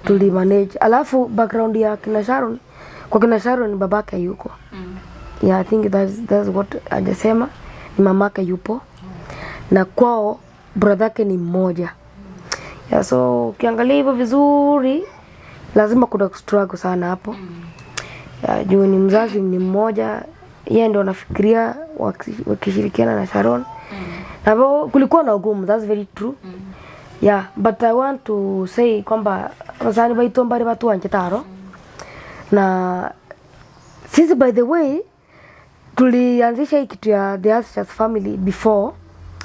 Tulimanage. Alafu background ya kina Sharon, kwa kina Sharon babake yuko. Yeah, I think that's what hajasema, ni mamake yupo. Na kwao brother yake ni mmoja. Yeah, so ukiangalia hivyo vizuri, lazima kuna struggle sana hapo. Yeah, juu ni mzazi ni mmoja, yeye ndio anafikiria wakishirikiana na Sharon. Na kulikuwa na ugumu, that's very true. Yeah, but I want to say kwamba basani baito mbari batu wanje taro. Na sisi, by the way, tulianzisha hii kitu ya The Ashes Family before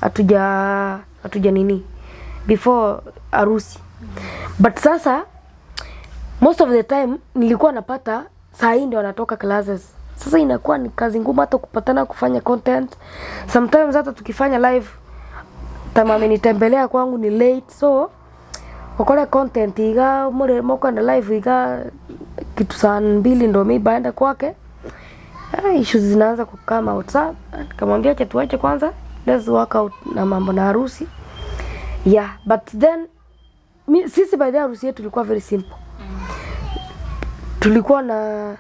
hatuja nini, before harusi. But sasa most of the time nilikuwa napata saa hii ndio wanatoka classes. Sasa inakuwa ni kazi ngumu hata kupatana kufanya content. Sometimes hata tukifanya live, time amenitembelea kwangu ni late, so wakole content iga mure mokwenda live iga kitu saa 2 ndo mi baenda kwake. Ah, issues zinaanza kukama out. Sa nikamwambia acha tuache kwanza, let's work out na mambo na harusi. Yeah, but then sisi, by the way, harusi yetu ilikuwa very simple. Tulikuwa na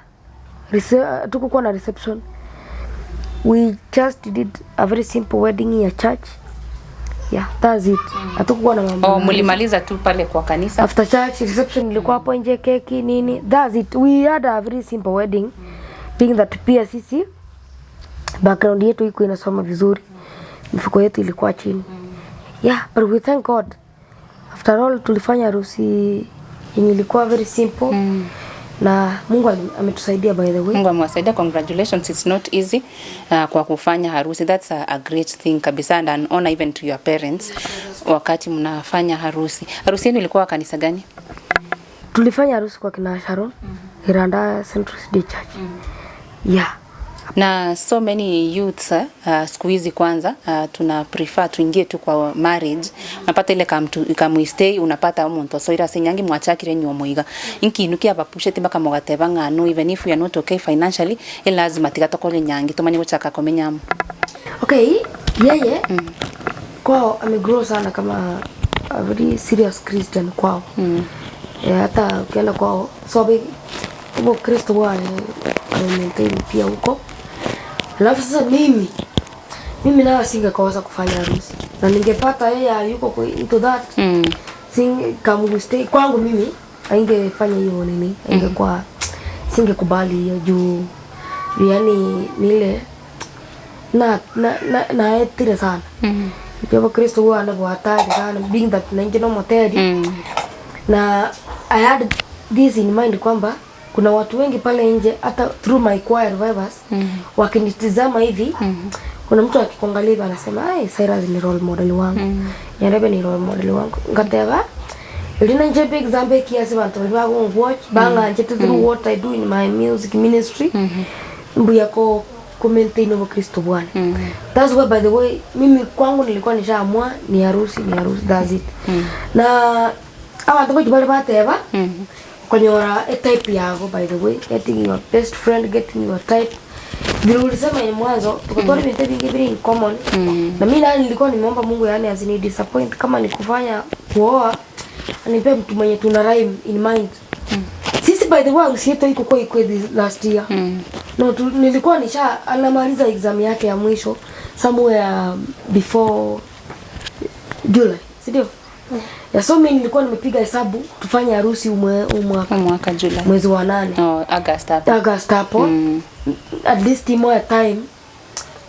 tukukuwa na reception. We just did a very simple wedding ya church. Yeah, that's it. Hatukukuwa na mambo Oh, na mlimaliza tu pale kwa kanisa. After church, reception ilikuwa hapo nje, keki, nini, that's it. We had a very simple wedding, being that pia sisi background yetu iko inasoma vizuri, mifuko yetu ilikuwa chini. Yeah, but we thank God, after all tulifanya harusi yenye ilikuwa very simple na Mungu ametusaidia, by the way. Mungu amewasaidia. Congratulations. It's not easy kwa kufanya harusi. That's a great thing kabisa and an honor even to your parents wakati mnafanya harusi. Harusi yenu ilikuwa kanisa gani? Tulifanya harusi kwa kina Sharon, Iranda Central City Church. Yeah. Na so many youths, siku hizi kwanza, tuna prefer tuingie tu kwa marriage. Unapata ile kamtu kamwistay, unapata omuntu osoira senyangi mwachakire nyomo iga inkindu kia bapushete mpaka mugateba ng'ano, even if we are not okay financially, lazima tiga tokore nyangi tumanye guchaka komenyamo. Okay, yeye kwao amegrow sana kama a very serious Christian kwao. Hata ukienda kwao, so huko Kristo huwa maintain pia huko. Alafu sasa mimi nayo singekosa kufanya harusi na ningepata yeye hayuko into that sing kama stay kwangu, mimi aingefanya hiyo nini, ingekuwa singekubali hiyo juu yani ni ile na etire sana. Kwa Kristo huwa anakuwa hatari sana, being that na no moteri. Na I had this in mind kwamba kuna watu wengi pale nje, hata through my choir revivers, wakinitizama hivi, kuna mtu akikuangalia hivi anasema, "Ai, Cyrus ni role model wangu, Nyarebe ni role model wangu." Ngateba ilina nje big example kiasi bantu bali bago watch banga nje through what I do in my music ministry, mbuya ko maintain Kristo bwana. That's why, by the way, mimi kwangu nilikuwa nishaamua ni harusi, ni harusi, that's it. Na abantu bochi bali bateba konyora a type yako, by the way, getting your best friend, getting your type, vile ulisema ni mwanzo tukatoa vitu vingi vile in common. Na mimi nani nilikuwa nimeomba Mungu yani asini disappoint, kama ni kufanya kuoa, anipe mtu mwenye tuna rhyme in mind. Sisi, by the way, harusi yetu haikuwa iko this last year. No, nilikuwa nisha anamaliza exam yake ya mwisho somewhere before July, si ndio? Yeah, so mimi nilikuwa nimepiga hesabu tufanye harusi umwaka Mwaka July. mwezi wa 8. Oh, August hapo. August hapo. At least more time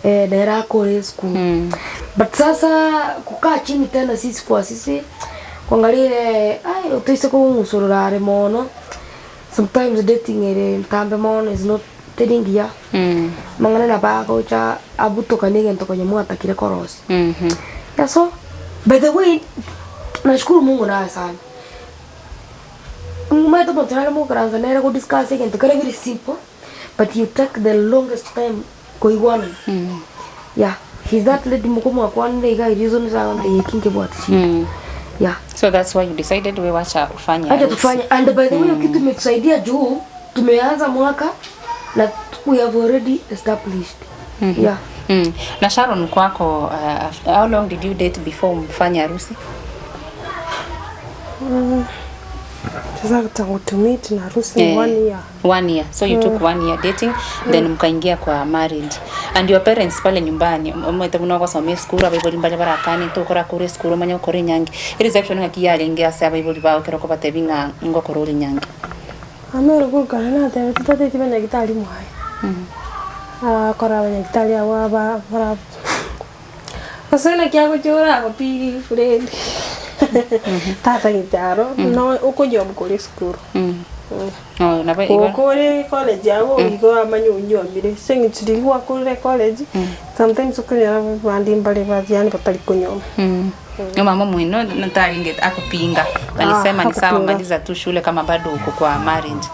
naera kule school. But sasa kukaa chini tena sisi kwa sisi kuangalia ile ai utoise kung'usururare mono, sometimes dating ere ntambe mono is not telling ya mang'ana na bagocha abutoka nigento kwenye mwatakire korosi. Yeah, so by the way, nashukuru Mungu naye sana. Mweto motorale mukaranza nere ku discuss again tukare very simple, but you take the longest time kuiguana. Yeah, he's that lady mukumu akwanire iga reason za nte yekinge bwati. Yeah. So that's why you decided we wacha ufanye Acha harusi. tufanye. And by the way, kitu imetusaidia juu tumeanza mwaka na we have already established. Yeah. Na Sharon, kwako, how long did you date before mfanye harusi? Sasa tangu to meet na harusi ni 1 year. 1 year. So you took 1 year dating, then mkaingia kwa marriage. And your parents pale nyumbani, omwete muno gwasomia skuru, abaibori mbare barakani tukora kure skuru manya ukore nyangi, reception ng'aki yarenge ase abaibori bao kero kobatebi ng'a ngokora ore nyangi? Amero gukana na tebe tutateti banyagitari mwae. Ah, kora banyagitari abo ba bara. Osena kya guchora go pigi friend. Tata gitaro no ukonyo mukore skuru. Oh, nabo igo. Ukore college abo igo amanyunyomire sengitsiri wakore college. Sometimes ukunyara bandi mbale baziani batari kunyoma. No, mama mwino ntaringe akupinga, alisema ni sawa? Hakupinga. Maliza tu shule kama bado uko kwa marriage.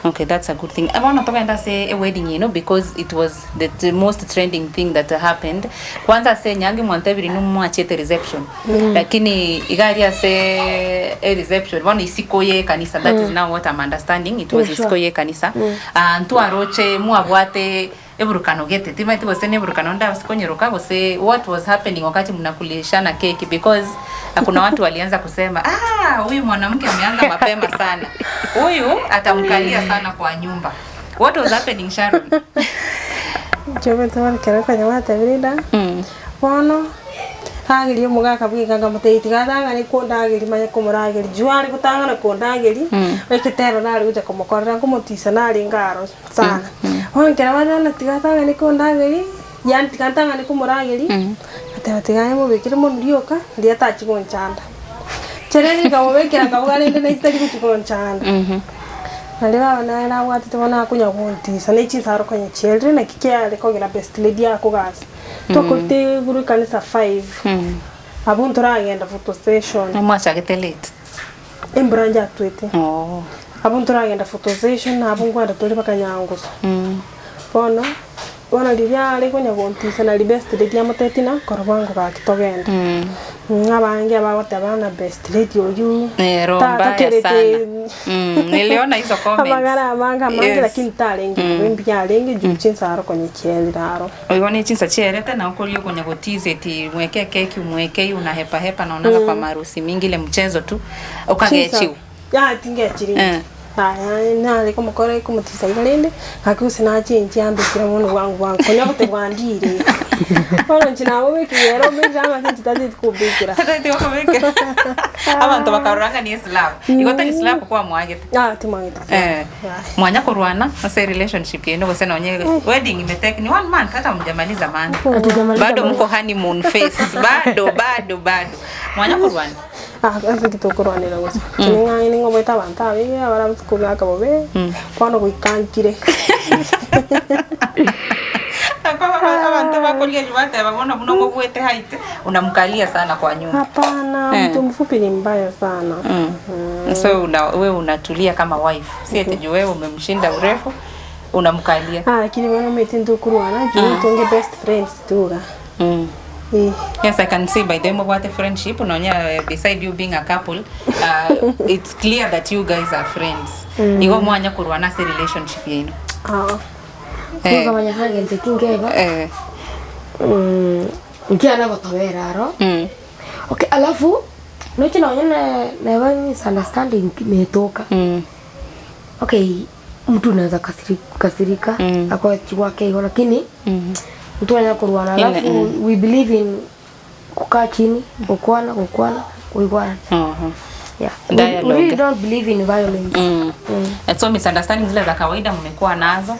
Okay, that's a good thing. I want to enda say a wedding, because it was the most trending thing that happened. Kwanza se nyangi mwantebiri numwachete reception, lakini igari ase a reception bona isiko ye kanisa. That is now what I'm understanding. It was isiko ye kanisa. Ah, ntu aroche muabwate eburukano gete timaiti gose neburukano nda sikonyeroka gose. What was happening wakati mnakulishana keki? Because kuna watu walianza kusema, "Ah, huyu mwanamke ameanza mapema sana, huyu atamkalia sana kwa nyumba." What was happening, Sharon? Jobe kera kanya watebire bono ageria omogaka bwikanga motei tigatang'ani kundageri manye kumurageri juu ari gutang'ana kundageri ekitero nari gucha kumukorera nkumutisa nari ngaro sana bono nkera batana tigatang'ani kundageri, yani tigatang'ani kumurageri ateba tigae mubikire mono rioka riria atachigonchanda chereri nkamubikira nkabuga rende naitari guchigonchanda. Nari baba naye nabwatete bono akunya gontisa na chinsaro konya chielre na kikiare kogera best lady akugasa twakorite guru kanisa 5 abo nturagenda photo session. Mwachagete late. Embranja atwete. Oh. Abo nturagenda photo session abo ngwenda turi bakanyanguso. Bono bono riria ari konya gontisa na best lady amoteti na korobwango gakitogenda. Abange abagoteba na best lady oyu Eh, roho mbaya sana. Niliona hizo comments. Amagara amanga amange. Lakini tarenge mbi juu chinsaro konya chieliraro. Oigo chinsa chierete na ukorio konya gotize eti mweke keki umweke unahepa hepa. Naonaga kwa marusi mingi ile mchezo tu ukagechiu. Ya tingechiri. Aya nari kumukora kumutisa igalende ngakuse nachinji ambikira muno wangu wangu konya gute gwandire bono nchi nabo bikigera mbikira ama sinchi kubikira. Abantu bakaroranga ni slap, igo tari slap kwa mwagete. Ah, timwagete. Eh, mwanya kurwana ase relationship yenu gose nonye wedding imetake ni one month, hata mjamaliza month? Hatujamaliza Bado month. mko honeymoon phase, bado bado bado mwanya kurwana. Ah, ase kitukurwanira gusa kining'ang'i ning'oboete abantu abige abara kugaka bobe bono gwikankire. Abantu bakolia jubata babona buno ngobwete height unamkalia sana kwa nyumba. Hapana. Mtu mfupi ni mbaya sana. So wewe unatulia kama wife, si eti juu wewe umemshinda urefu unamkalia. Ah, lakini bono mete ntukurwana juu tunge best friends tuga. Eh. Yes, I can see by them what a friendship. Unaona, beside you being a couple, it's clear that you guys are friends. Igo mwanya kurwana se relationship yenu. Ah. Kama hagente kingeba. Nkiana gotobera aro. Okay, alafu nochi naona na misunderstanding imetoka. Okay, mtu unaweza kasirika akwa chiwake hiyo, lakini mtu anaweza kurwana, alafu we believe in kukaa chini, kukwana kukwana kuigwana. Yeah. We Dialogue. really don't believe in violence. And so misunderstanding zile za kawaida mmekuwa nazo,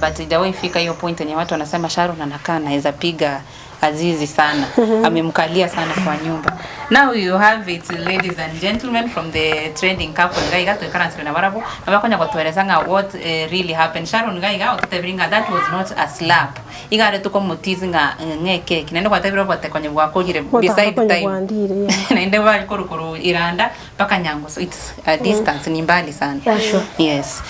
but ijawahi fika hiyo point yenye watu wanasema Sharon anakaa anaweza piga Azizi sana, amemkalia sana kwa nyumba. Now you have it, ladies and gentlemen, from the trending couple ngaiga twikana na barabo na bakonya gutwerezanga what really happened. Sharon ngaiga ututebringa that was not a slap, igare tuko mutizi nga ngeke kinende kwatebira bote konye gwakogire beside time. Gwandire, yeah. Naende bali kurukuru iranda mpaka Nyango, so it's a distance, ni mbali sana. Yeah, sure. Yes.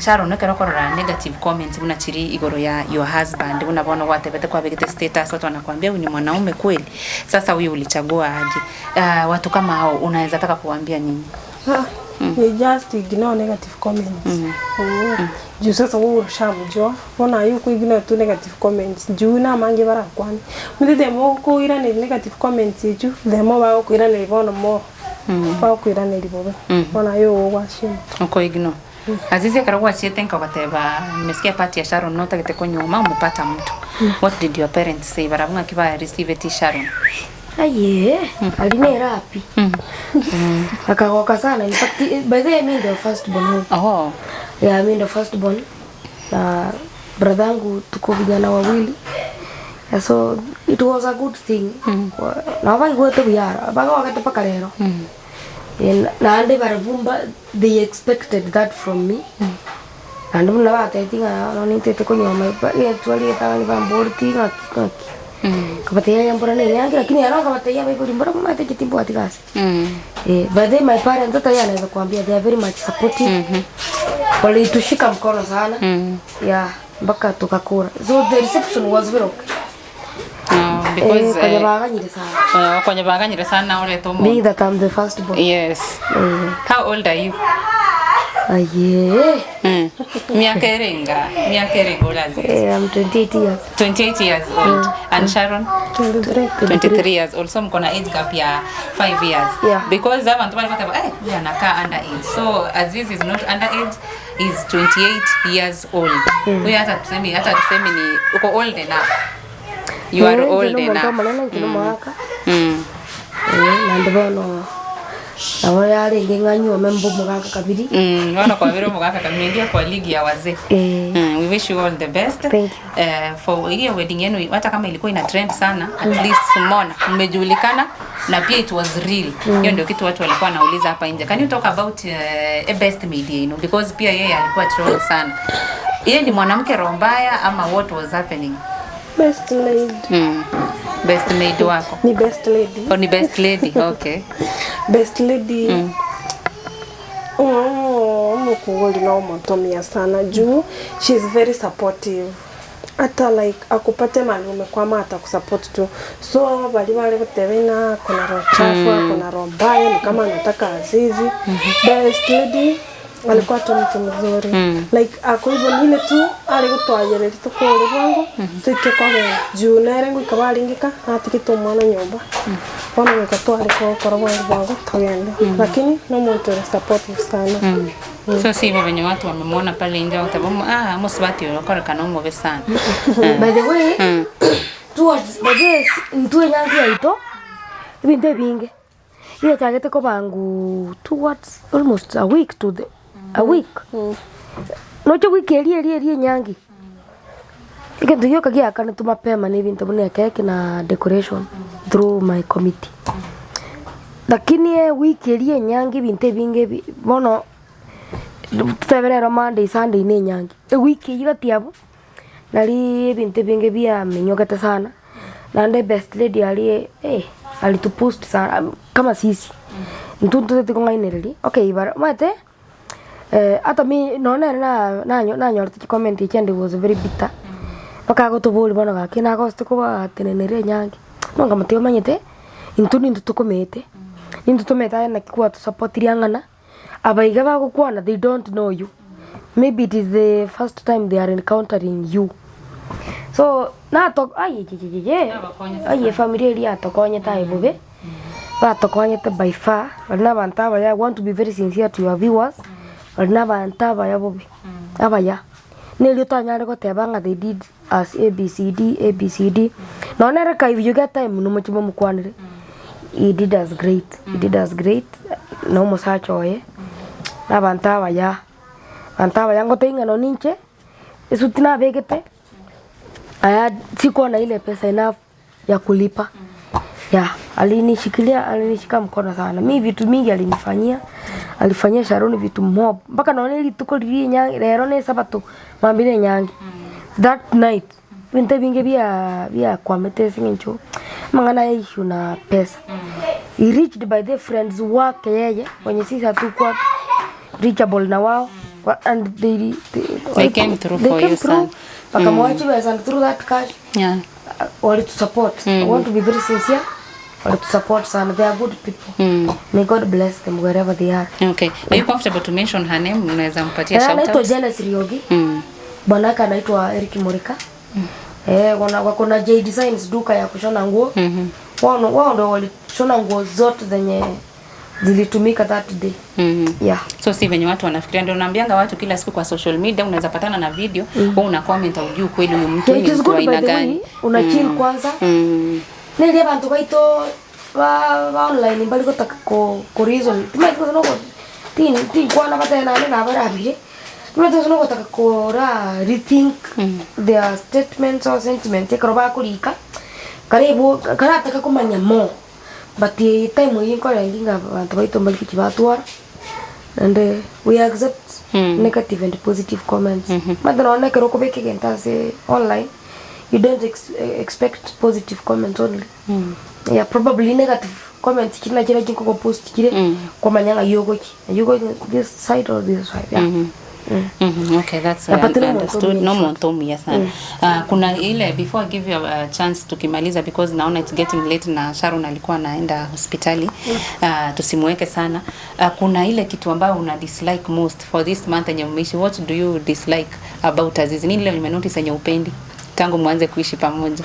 Sharon, nekero korora negative comments buna chiri igoro ya your husband, buna bono gwatebete kwabegete status, watu wanakuambia huyu ni mwanaume kweli, sasa huyu ulichagua aje? Watu kama hao unaweza taka kuambia nini? Ah, ni just ignore negative comments. Juu sasa wewe ushamjua bona yuko ignore tu negative comments juu na mange barakwana muthe the more kuira ni negative comments juu the more bakuira ni bona more. Bakwiraniria bobe ona yo gwashima uko ignore. Azizi akaragwa chietenka ukateba nimesikia party ya Sharon nota kiteko nyuma umepata mtu. What did your parents say? Barabunga kiba receive it Sharon. Aye, alinera happy. Akagoka sana. In fact, by the way, mimi ndio first born. Oh. Yeah, mimi ndio first born. Na brother yangu tuko vijana wawili. Yeah, so it was a good thing. Na baigwete buyara, baga wakati paka lero. Na ande barabumba they expected that from me. And muna batetinga no nitete kunyoma twali etanga bamborti ngaki. Kabateya yambora ne yangi lakini yaranga kabateya baibuli mbora mate kitimbo atigasi. By the way, my parents hata yeye anaweza kuambia they are very much supportive. Walitushika mkono sana. Yeah, mpaka tukakura. So the reception was very okay. Because kwenye sana. Kwenye baganyire sana ule tomo. Being that I'm the first born. Yes. How old are you? Aye. Miaka erenga ulazi. I'm 28 years. 28 years old. And Sharon? 23. 23 years old. So mko na age gap ya 5 years. Yeah. Because abantu bali bakaba huyu anakaa under age. So Aziz is not under age, is 28 years old. Huyu hata tuseme ni uko old enough. You are old enough. Na ndivyo na yale ngenganywa membo mugaka kabiri. Wana kwa vile mugaka kameingia kwa ligi ya wazee. We wish you all the best. Thank you. For hiyo wedding yenu hata kama ilikuwa ina trend sana, at least umeona mmejulikana na pia it was real. Hiyo ndio kitu watu walikuwa wanauliza hapa nje. Can you talk about a best maid yenu? Because pia yeye alikuwa troll sana. Yeye ni mwanamke roho mbaya ama what was happening? Best lady. Best maid wako. Ni best lady. Oh, ni best lady. Okay. Best lady. Mukugoli na umotomia sana juu she is very supportive. Ata like akupate mali umekwama atakusupport tu. So bali wale kutebena kuna roho chafu, kuna roho mbaya ni kama anataka Azizi. Best lady alikuwa tu mtu mzuri. Like ako hivyo nile tu aligutwayereria tukure bwangu tuike kwa juu nere ngikabaringika atigito mwana nyumba. Wana nikatware kwa korogwa bwangu tugende. Lakini no mtu supportive sana. So si hivyo venye watu wamemwona pale nje watabomu mosibati wakora kanomo be sana. By the way, towards by the ntwe nyangi aito ibinte binge. Ile target ko bangu towards almost a week to the a week. Nocho wiki eri nyangi. Ikintu gioka giaka ni tumapema ni bintu bune keki na decoration through my committee. Lakini wiki eri nyangi binte binge bono tuteberero Monday Sunday ni nyangi. Wiki igatiabo nali bintu binge bia minyokete sana. Na nde best lady ali alitupost sana kama sisi. Ntuntu tikongainereri. Okay, bara mate ata mi nona na nyorte comment ichende was very bitter. Bakago tubuli bono gaki na goste ko tenenere nyangi. Nonga matio manyete intu nintu tukomete. Nintu tumeta na kikuwa tu support riangana. Abaiga bagukwana they don't know you. Maybe it is the first time they are encountering you. So na to ai ai familia ria atokonyete ibobe. Batokonyete by far. Barina banta baya want to be very sincere to your viewers. Barina banta baya bobe. Abaya. Nilio tanyare goteba nga they did as A B C D A B C D. No nereka if you get time no muchimo mukwanire. He did us great. He did us great. No musacho oye. Na banta baya. Banta baya ngotenga no ninche. Esutina begete. Aya sikuwa na ile pesa enough ya kulipa. Yeah, alinishikilia, alinishika mkono sana. Mimi vitu mingi alinifanyia. Alifanyia Sharon vitu mob. Mpaka naona ile tuko lili nyangi, lero ne sabato mambile nyangi. That night bintu binge bia kwa metesi ngincho. Mangana issue na pesa. He reached by the friends wake yeye wenye sisi hatukuwa reachable na wao. And they came through for you son. Bakamwachi pesa through that cash. Yeah. Or to support. I want to be very sincere. Or to support sana. They are good people. May God bless them wherever they are. Okay. Are you comfortable to mention her name? Unaweza mpatia shout out. Anaitwa Janice Riogi. Bwanaka anaitwa Eric Morika. Wako na J Designs duka ya kushona nguo. Wao ndio walishona nguo zote zenye zilitumika that day. Yeah. So si venye watu wanafikiria, ndio naambianga watu kila siku kwa social media unaweza patana na video wewe una comment hujui kweli huyu mtu Yeah, ni it is mtu wa good by aina the way gani. una chill kwanza. Nili abantu baito ba online bali gotaka ko reason timaito no tin tin kwana batena na barabire timaito no gotaka ko ra rethink their statements or sentiments ekero bakurika karibu karataka kumanya mo, but time iyi nkora nginga abantu baito bali kibatwara and we accept negative and positive comments. Madana onekero kubeka gentase online you don't expect positive comments only. Yeah, probably negative comments kila kila kinko post kile kwa manyanga yogo yogo this side or this side. Yeah. Okay, that's Yeah, but no understood. more No short. more Tomia sana. Kuna ile before I give you a chance tukimaliza, because naona it's getting late na Sharon alikuwa anaenda hospitali. Tusimweke sana. Kuna ile kitu ambayo una dislike most for this month yenye mmeishi. What do you dislike about Azizi? Nini ile umenotice yenye upendi tangu mwanze kuishi pamoja?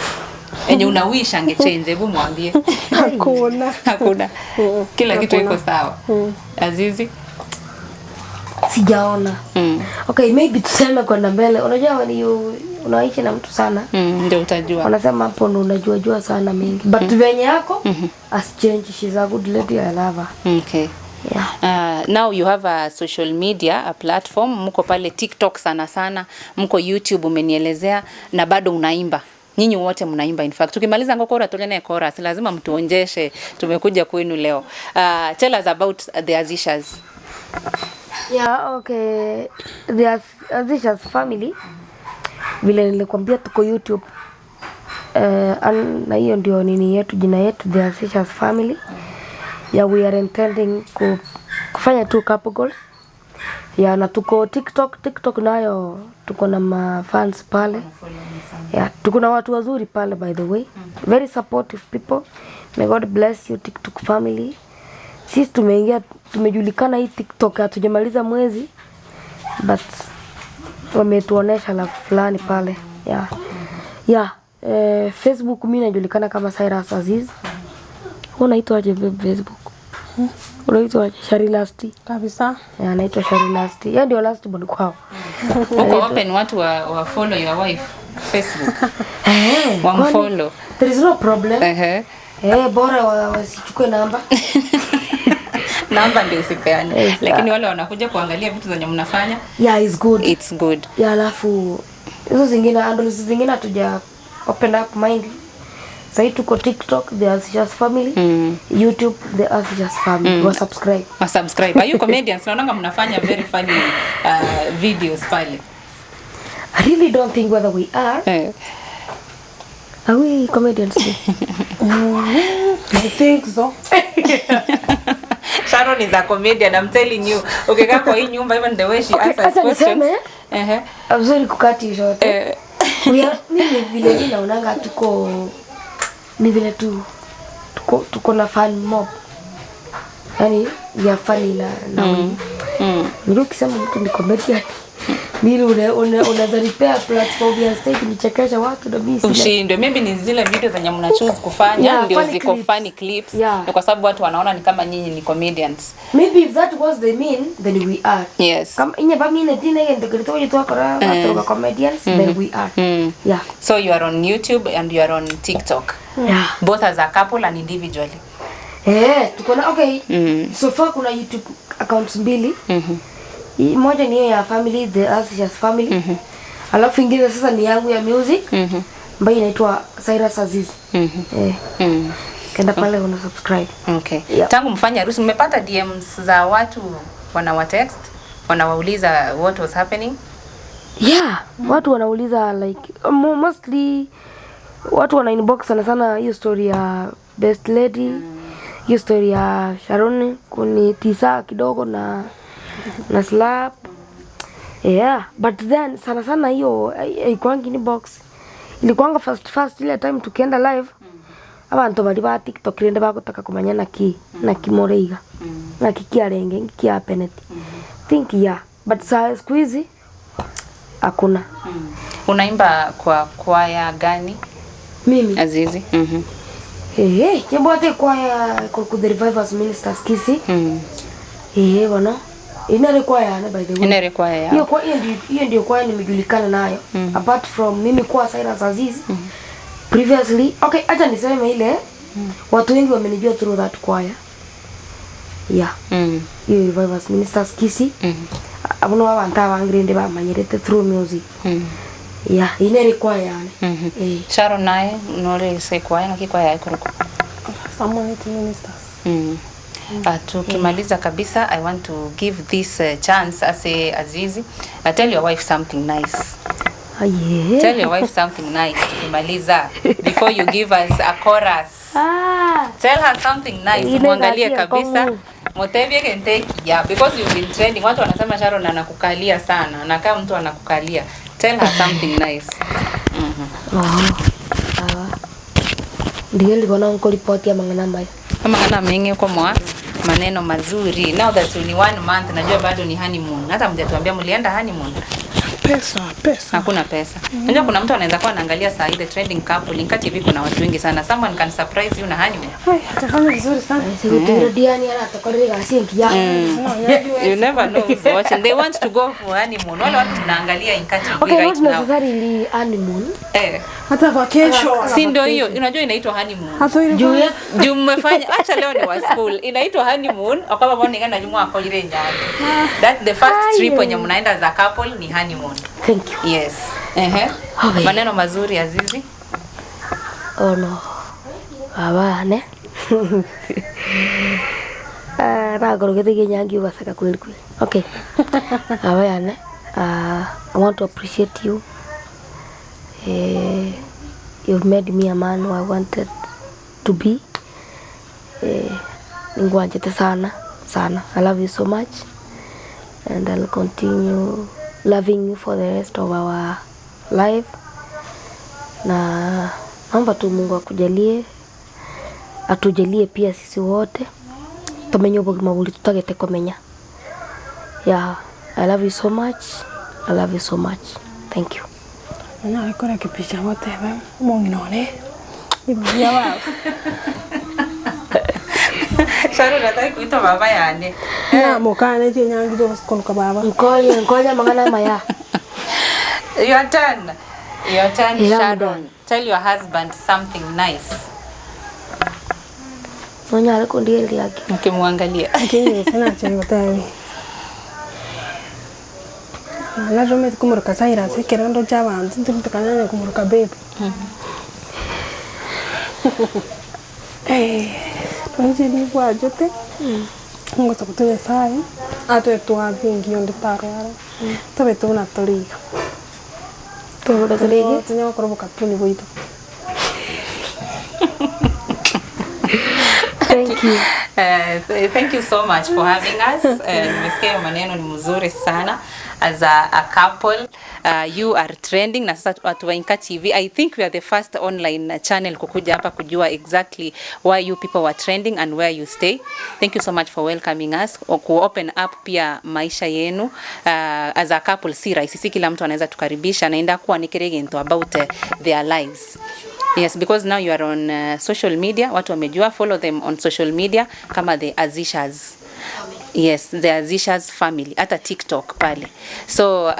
Yenye una wish angechange, hebu mwambie. Hakuna. Hakuna. Kila kitu iko sawa. Azizi? Sijaona. Okay, maybe tuseme kwenda mbele. Unajua when you unaishi na mtu sana, Ndio utajua. wanasema hapo ndo unajua jua sana mingi. But venye yako as change, she's a good lady, I love her. Okay. Yeah. Now you have a social media, a platform, mko pale TikTok sana sana, mko YouTube umenielezea, na bado unaimba. Nyinyi wote mnaimba in fact. Tukimaliza ngokora tulene chorus, lazima mtuonjeshe. Tumekuja kwenu leo. Tell us about the Azishas. Yeah, okay. The Azishas family, vile nilikwambia tuko YouTube. Na hiyo ndio nini yetu, jina yetu The Azishas family. Yeah, we are intending kufanya tu couple goals. Yeah, na tuko TikTok, TikTok nayo tuko na mafans pale. Yeah, tuko na watu wazuri pale by the way. Very supportive people. May God bless you TikTok family. Sisi tumeingia, tumejulikana hii TikTok, hatujamaliza mwezi but wametuonesha la fulani pale. Yeah. Yeah, Facebook mimi najulikana kama Cyrus Aziz. Unaitwa aje babe Facebook? Unaitwa aje? Sharilasti. Kabisa. Yeah, anaitwa Sharilasti. Yeye ndio last born kwao. Uko open watu wa follow your wife Facebook. Wamfollow. There is no problem. Ehe. Bora wasichukue namba. Namba ndio usipeane. Yes, Lakini wale wanakuja kuangalia vitu zenye mnafanya, Yeah, it's good. it's good. Yeah, alafu hizo zingine handles zingine hatuja open up mind. Sasa tuko TikTok The Azishas Family, YouTube The Azishas Family. Wa subscribe. Wa subscribe. Are you comedians? Naonanga mnafanya very funny videos pale. I really don't think whether we are. Are we comedians? I think so. Sharon is a comedian, I'm telling you. Ukikaa kwa hii nyumba, even the way she Okay, answers acha questions. niseme. I'm sorry kukati short. We are, mimi vile mimi naonanga tuko ni vile tu tuko na fun mob. Yaani we are funny na Ndio ukisema mtu ni comedian. Mimi unaweza nipea platform ya stage nichekesha watu na mimi sina. Ushindwe. Maybe ni zile video zenye mna choose kufanya Yeah, ndio funny ziko clips. funny clips. Yeah. Ni kwa sababu watu wanaona ni kama nyinyi ni comedians. Maybe if that was the mean, then we are. Yes. Kama inye ba mine dine yende kirito yitu akora watu comedians, then we are. Yeah. So you are on YouTube and you are on TikTok. Yeah. Both as a couple and individually. Tuko na okay. So far kuna YouTube accounts mbili. Moja ni hiyo ya family, The Azishas Family. Alafu ingine sasa ni yangu ya music. Ambayo inaitwa Cyrus Aziz. Kenda pale una subscribe. Okay. Yeah. Tangu mfanye harusi mmepata DMs za watu wanawa text, wanawauliza what was happening? Yeah, watu wanauliza like mostly watu wana inbox sana sana hiyo story ya best lady, hiyo story ya Sharon kunitisa kidogo na slap. Yeah, but then sana sana hiyo haikuangi inbox. Ilikuanga first ile time tukienda live. Abantu bari ba TikTok rende bagutaka kumanya naki moreiga. Naki kiarenge kia penalty. Think yeah, but saa siku hizi hakuna. Unaimba kwa kwaya gani? Mimi Azizi. Chebwate kwaya ku the Revivers Ministers Kisii. Bwana. Inare kwaya na by the way. Inare kwaya. Hiyo kwa hiyo ndio kwaya nimejulikana nayo. Apart from mimi kuwa Cyrus Aziz. Previously, okay, acha niseme ile watu wengi wamenijua through that choir. Yeah. Hiyo Revivers Ministers Kisii. Abuno abantu abangirende bamanyirete through music. Yeah, inere choir yani. Sharon naye nore se kwaya na kikwaya ikoroko. Samoneti Ministers. Tukimaliza kabisa, I want to give this chance ase Azizi. Tell your wife something nice. Aye. Tell your wife something nice tukimaliza before you give us a chorus. Tell her something nice. Muangalie kabisa. Motevie can take yeah, because you've been trending. Watu wanasema Sharon anakukalia sana. Na kama mtu anakukalia, tell her something nice. Ndiyo nilikuwa nko report ya mangana maya. Kama kana mengi kwa mwa maneno mazuri. Now that ni 1 month, najua bado ni honeymoon. Hata mjatuambia mlienda honeymoon. Pesa. Hakuna pesa. Unajua kuna mtu anaweza kuwa anaangalia saa hii the trending couple. Inka TV kuna watu wengi sana. Someone can surprise you na honeymoon. Ai, atafanya vizuri sana. You never know who's watching. They want to go for honeymoon. Wale watu tunaangalia Inka TV Okay, right not now. necessarily honeymoon. Hata vacation. Si ndio hiyo. Unajua inaitwa honeymoon. Hata ile Juu mmefanya acha leo ni wa school. Inaitwa honeymoon. Akaba boni ngana jumwa akolire nyani. That the first trip wenye mnaenda za couple ni honeymoon. Thank you. Yes. Okay. Maneno mazuri Azizi. Oh no. Baba ne. Nagorogete nyangi ugasaka kweli kweli. Okay. Baba yane. I want to appreciate you. You've made me a man who I wanted to be. Ningwanjete sana sana. I love you so much and I'll continue loving you for the rest of our life. Na naomba tu Mungu akujalie, atujalie pia sisi wote tumenye ubugima buri tutagete komenya. Yeah, I love you so much. I love you so much. Thank you. Na akora kipisha wote Mungu none. Ibia wao. Sharon nataka kuita baba yane. Na mokane je nyangi do konuka baba. Nkonya mangana maya. Your turn. Your turn, Sharon. Tell your husband something nice. Nonya alikuwa yake. Ukimwangalia. Kini sana chenye. Na rome kumuruka Cyrus kerando chabantu ntumtukanya kumuruka babe. Nje ni kwa jote. Ngo takutuye sai. Atwe tuwa vingi yondi tarwara. Tabe tuna toliga. Tuna toliga. Tunya koroboka tuni boito. Thank you. Thank you so much for having us. Nimesikia maneno ni mzuri sana. As a couple, you are trending na sasa watu wa Inka TV. I think we are the first online channel kukuja hapa kujua exactly why you people were trending and where you stay. Thank you so much for welcoming us. Ku open up pia maisha yenu. As a couple si rahisi, si kila mtu anaweza tukaribisha naenda kuwa nikiregento about their lives. Yes, because now you are on social media, watu wamejua, follow them on social media kama the Azishas. Yes, the Azishas family, hata TikTok pale. So,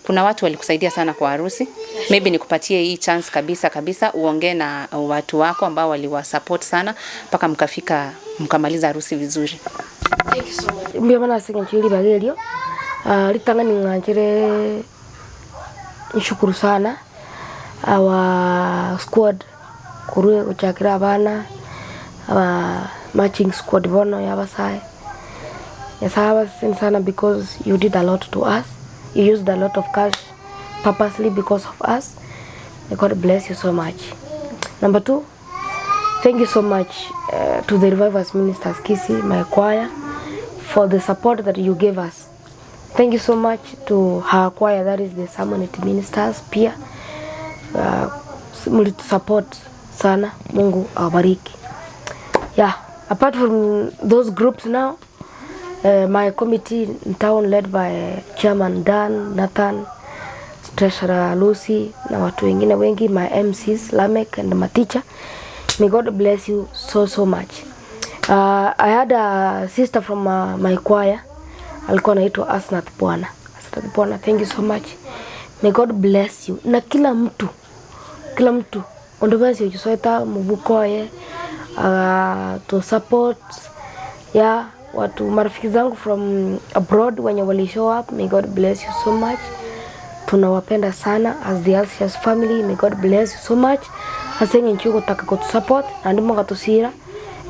kuna watu walikusaidia sana kwa harusi. Maybe nikupatie hii chance kabisa kabisa uongee na watu wako ambao waliwasupport sana mpaka mkafika mkamaliza harusi vizuri. Thank you so much. Mbio mana singa bagelio. Litanga ningangire nishukuru sana our squad kuruwe kuchakira abana our matching squad bono yabasai. Yes, I was sana because you did a lot to us. You used a lot of cash purposely because of us. May God bless you so much. Number 2, thank you so much to the Revivers Ministers Kisii, my choir, for the support that you gave us. Thank you so much to her choir, that is the Samoneti Ministers pia. Support sana, Mungu awabariki. Yeah, apart from those groups now, my committee in town led by Chairman Dan, Nathan, Treasurer Lucy, na watu wengine wengi, my MCs, Lamek and my teacher. May God bless you so so much. I had a sister from my choir, alikuwa anaitwa Asnath Bwana. Asnath Bwana, thank you so much. May God bless you. Na kila mtu, kila mtu ondobasi ochisoeta mubukoye to support yeah, watu marafiki zangu from abroad wenye wali show up, may God bless you so much. Tunawapenda sana as the Alsias family. May God bless you so much. Asenge nchugo taka ko support nandi moga tusira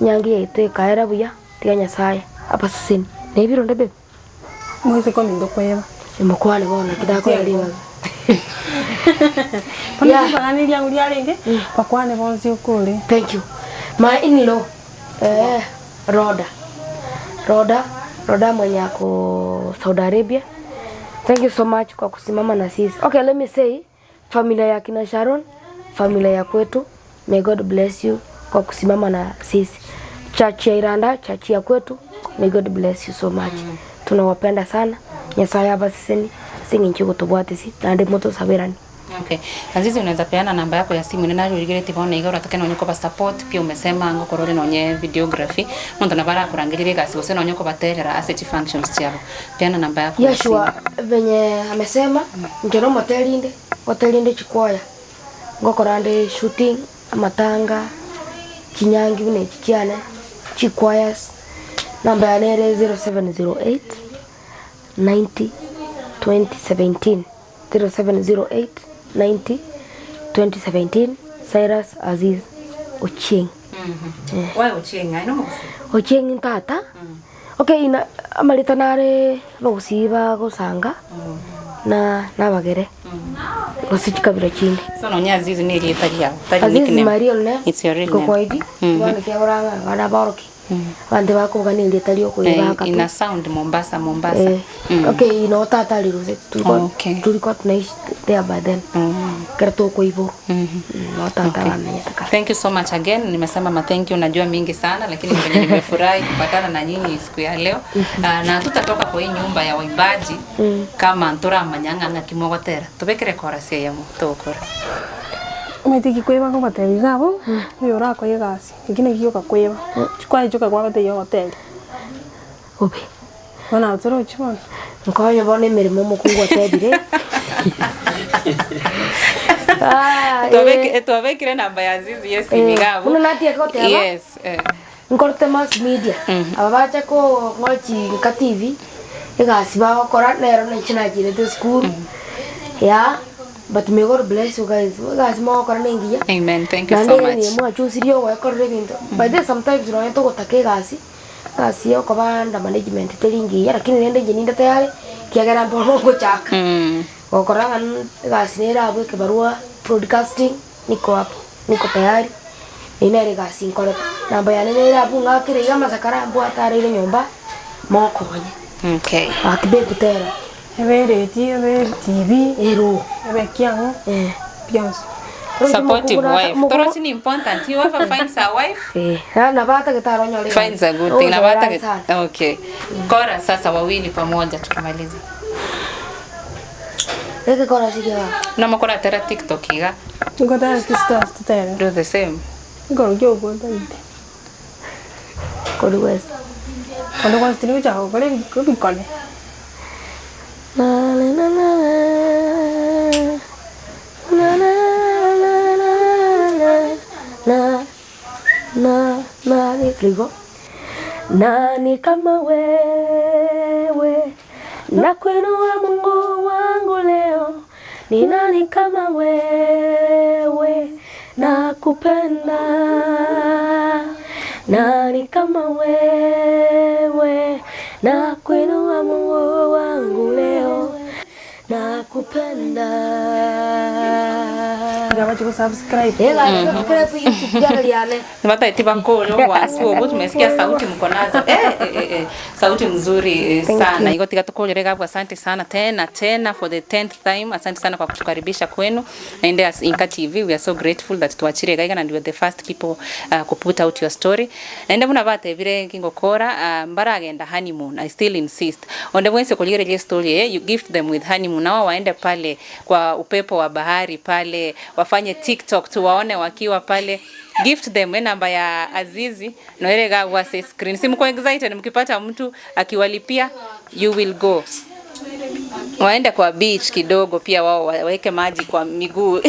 nyangi yaite kaera buya tiga Nyasaye apa sisini nebiro ndebe Mwese kwa mindo kweba. Imokwane bona kidako yaliwa. Yeah. Bagani lyangu lyarenge bakwane bonsi ukule. Thank you. My in-law Roda. Roda mwenye ako Saudi Arabia. Thank you so much kwa kusimama na sisi. Okay, let me say familia ya kina Sharon, familia ya kwetu, may God bless you kwa kusimama na sisi. Church ya Iranda, church ya kwetu, may God bless you so much. Tunawapenda sana. Nyasaye abasiseni singinchi kutubwatisi nandi moto sabirani. Okay. Azizi, unaweza peana namba yako ya simu nena rigireti bona iga uratake nonye ko support pia umesema ngo korore nonye videography muntu nabara kurangirire gasi gose nonye ko baterera asset functions chiabo. Peana namba yako ya simu. Yeshua venye amesema njero motelinde hotelinde chikoya ngokorande shooting amatanga kinyangi une chikiane chikwayas. Namba ya nere 0708 90 2017 0708 90 2017 Cyrus Aziz Ochieng. Why Ochieng? I know. Ochieng tata. Okay, ina amalita nare bagusiba gosanga na nabagere. Gosichikabira chini. So nonya Aziz ni lieta yao. Aziz Maria ne. It's your real name. Kokoidi. Wana kia oranga wana baroki. Wande wako gani lieta lio kuibaka. Ina sound Mombasa Mombasa. Okay, ino tata liruse tulikuwa tulikuwa tunaishi there by then. Kerto kuibo. No tata wamenyetaka. Thank you so much again. Nimesema ma thank you najua mingi sana lakini nimefurahi kupatana na nyinyi siku ya leo. Na tutatoka kwa hii nyumba ya waimbaji kama ntura manyanga nga kimogotera. Tubekere chorus ya mutokora. Umetiki kweba ko bateri gabo uyo rako yegasi ikine giyoka kweba chikwa joka kwa bateri hotel obe bona utoro chibona nkoyo bona emirimo mukungu atebire. Tubekere namba ya Azizi yes imigabo uno natie ko teba yes nkorte mass media ababacha ko ngochi nka TV egasi bakora nero nechinagire the school yeah. But may God bless you guys. Guys, more koranengia. Amen. Thank you so much. Nani mwa chusirio wa korere. By the sometimes no ento gotake gasi. Gasi yo kobanda management telingi. Lakini nende jeninda tayari kiagera mbono gochaka. Gokoranga gasi nera abwe kibarua broadcasting niko hapo. Niko tayari. Inere gasi nkora. Namba ya nera abu ngakire iga masakara mbu atare ile nyumba mokonye. Okay. Akibe kutera. Ebe radio, ebe TV, ero, ebe kiango, pianso. Supportive wife. Torochi ni important. You ever finds a wife? Na bata kitaro nyole. Finds a good thing. Na bata. Okay. Kora sasa wawili pamoja tukimaliza. Eke kora sikia. Na makora tera TikTok iga. Ngo tera TikTok tera. Do the same. Ngo ngyo bonda ite. Kori wes. Kondo kwa tinu chao kore bikole. Na na na na na na na na na na. Nani kama wewe na kuinua Mungu wangu leo, ni nani kama wewe na kupenda, nani kama wewe na kuinua Mungu wangu leo na kupenda. Subscribe. Subscribe YouTube channel yane. Nimata bakolo wansu tumesikia sauti mko nazo. Sauti mzuri sana. Iko tika tukolere gabu, asante sana tena tena for the 10th time. Asante sana kwa kutukaribisha kwenu. And as Inka TV we are so grateful that tuachire gaiga and we are the first people to put out your story. Naende muna bate bire kingokora mbaragenda honeymoon. I still insist. Onde mwense kuligere ile story you gift them with honeymoon. Nao waende pale kwa upepo wa bahari pale, wafanye TikTok tuwaone wakiwa pale. Gift them namba ya Azizi noere gagwa se screen. Si mko excited mkipata mtu akiwalipia, you will go. Waende kwa beach kidogo pia wao waweke maji kwa miguu,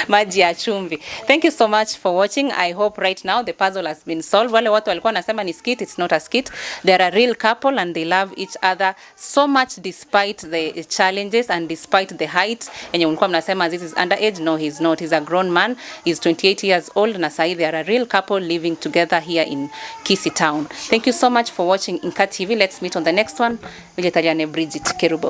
maji ya chumvi. Thank you so much for watching. I hope right now the puzzle has been solved. Wale watu walikuwa wanasema ni skit, it's not a skit. They are a real couple and they love each other so much despite the challenges and despite the height. Enye mlikuwa mnasema this is underage, no, he's not. He's a grown man. He's 28 years old na sahi they are a real couple living together here in Kisii town. Thank you so much for watching Inka TV. Let's meet on the next one. Vile Taliane Bridget Kerubo.